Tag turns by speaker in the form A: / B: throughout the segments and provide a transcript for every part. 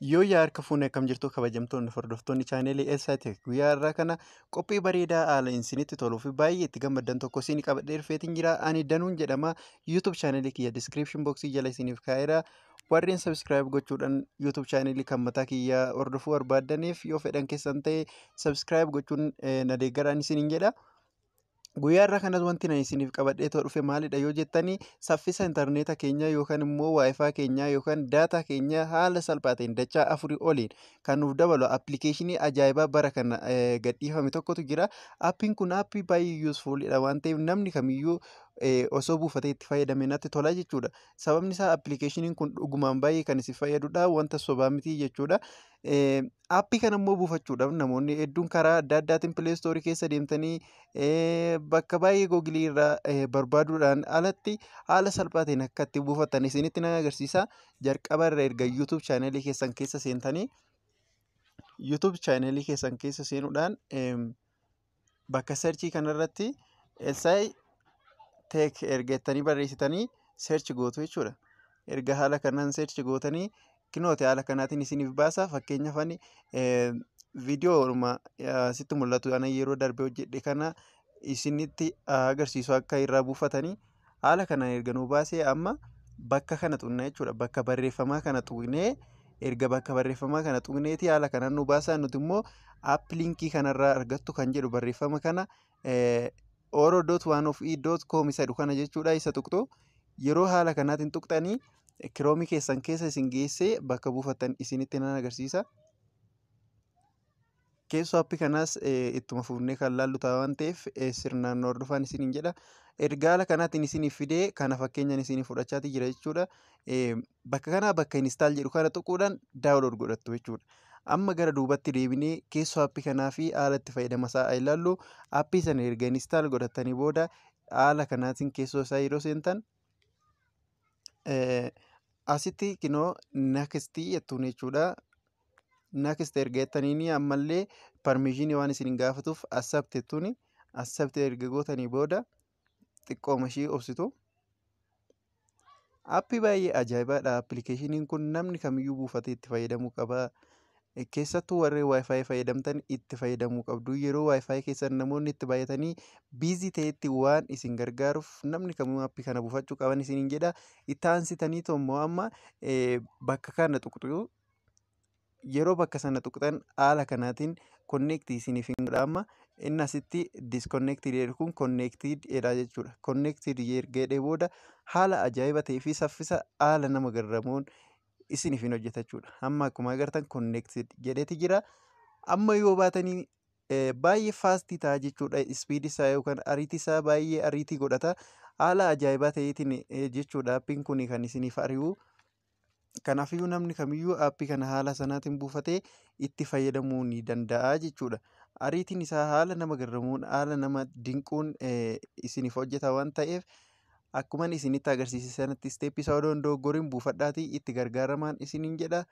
A: Yoo yaa harka fuune, akkam jirtu kabajamtoonni hordoftoonni chaanelii Elsaayitech? Guyyaa har'aa kana qophii bareedaa haala isinitti toluu fi baay'ee itti gammaddan tokko isin qabadhee dhufeetiin jira. Ani Danuun jedhama. YouTube chaanelii kiyya description boxii jala isiniif kaa'eera. Warreen subscribe gochuudhaan YouTube chaanelii kan mataa kiyyaa hordofuu barbaaddaniif, yoo fedhan keessan ta'e subscribe gochuun na deeggaraan isiniin jedha. Guyyaa har'aa kanas wanti ani isiniif qabadhee too dhufe maalidha yoo jettanii, saffisa intarneeta keenyaa yookaan immoo WiFi keenyaa yookaan daataa keenyaa haala salphaa ta'een dachaa afurii oliin kan nuuf dabalu appilikeeshinii ajaa'ibaa bara kana gadhiifame tokkotu jira. Aappiin kun aappii baay'ee usefulidha waan ta'eef, namni kamiyyuu osoo buufatee itti fayyadame natti tola jechuudha. Sababni isaa appilikeeshiniin kun dhugumaan baay'ee kan isin fayyadudha, wanta sobaa miti jechuudha. Aappii kana immoo buufachuudhaaf namoonni hedduun karaa adda addaatiin Play Storeii keessa deemtanii bakka baay'ee Googleii irraa barbaaduudhaan alatti, haala salphaa ta'een akka itti buufattan isinitti nan agarsiisa. Jalqaba irra erga YouTube chaanelii keessan keessa seentanii, YouTube chaanelii keessan keessa seenuudhaan bakka searchii kanarratti Elsaay Tech erga jettanii barreessitanii search gootu jechuudha. Erga haala kanaan search gootanii, kinooti haala kanaatiin isiniif baasa. Fakkeenyaaf, ani viidiyoo sitti mul'atu ana yeroo darbe hojjedhe kana isinitti agarsiisu akka irraa buufatanii. Haala kanaan erga nuu baasee, amma bakka kana tuqna jechuudha. Bakka barreeffamaa kana tuqnee, erga bakka barreeffamaa kana tuqneeti haala kanaan nu baasaa. Nuti immoo app linkii kanarraa argattu kan jedhu barreeffama kana, oro.oneofii.com isa jedhu kana jechuudha, isa tuqxu. Yeroo haala kanaatiin tuqxanii, Chromeii keessan keessa isin geessee bakka buufattan isinitti nan agarsiisa. Keessoo aappii kanaas ittuma fufnee kan laallu ta'a waan ta'eef, sirnaan hordofaan isiniin jedha. Erga haala kanaatiin isiniif fidee, kana fakkeenyaan isiniif fudhachaatii jira jechuudha. Bakka kanaa bakka install jedhu kana tuquudhaan download godhattu jechuudha. Amma gara duubatti deebinee keessoo aappii kanaa fi haala itti fayyadama isaa haa ilaallu. Aappii sana erga install godhatanii booda, haala kanaatiin keessoo isaa yeroo seentan, asitti kinoo nextii jettuun jechuudha. Next erga jettaniini, ammallee permissionii waan isin gaafatuuf accept jettuuni. Accept erga gootanii booda, xiqqooma ishii obsitu. Aappii baay'ee ajaa'ibaadha. Appilikeeshiniin kun namni kamiyyuu buufatee itti fayyadamuu qaba. Keessattuu warreen WiFi fayyadamtan itti fayyadamuu qabdu. Yeroo WiFi keessan namoonni itti baay'atanii busy ta'etti waan isin gargaaruuf, namni kamuu aappii kana buufachuu qaban isiniin jedha. Itti aansitanii immoo amma bakka kana tuqxu. Yeroo bakka sana tuqxan, haala kanaatiin connectii isiniif hin godha. Amma inni asitti disconnected jedhu kun connected jedha jechuudha. Connected erga jedhee booda, haala ajaa'iba ta'ee fi saffisa haala nama garramuun isiniif hin hojjeta jechuudha. Amma akkuma agartan connected jedheeti jira. Amma yoo baatanii baay'ee fastii ta'a jechuudha. Speedii isaa yookaan ariitii isaa baay'ee ariitii godhata. Haala ajaa'ibaa ta'eetiin jechuudha aappiin kun kan isiniif ari'u. Kanaafiyyuu namni kamiyyuu aappii kana haala sanaatiin buufatee itti fayyadamuu ni danda'a jechuudha. Ariitiin isaa haala nama garramuun, haala nama dinquun isiniif hojjeta waan ta'eef, akkuma isinitti agarsiise sanatti steppii isaa odoo hin dogoggoriin buufadhaatii itti gargaaramaan isiniin jedha.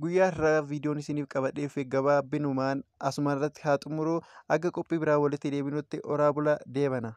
A: Guyyaa har'aa viidiyoon isiniif qabadhee dhufe gabaabbinumaan asuma irratti haa xumuru. Akka qophii biraa walitti deebinutti, oraa bula, deebana.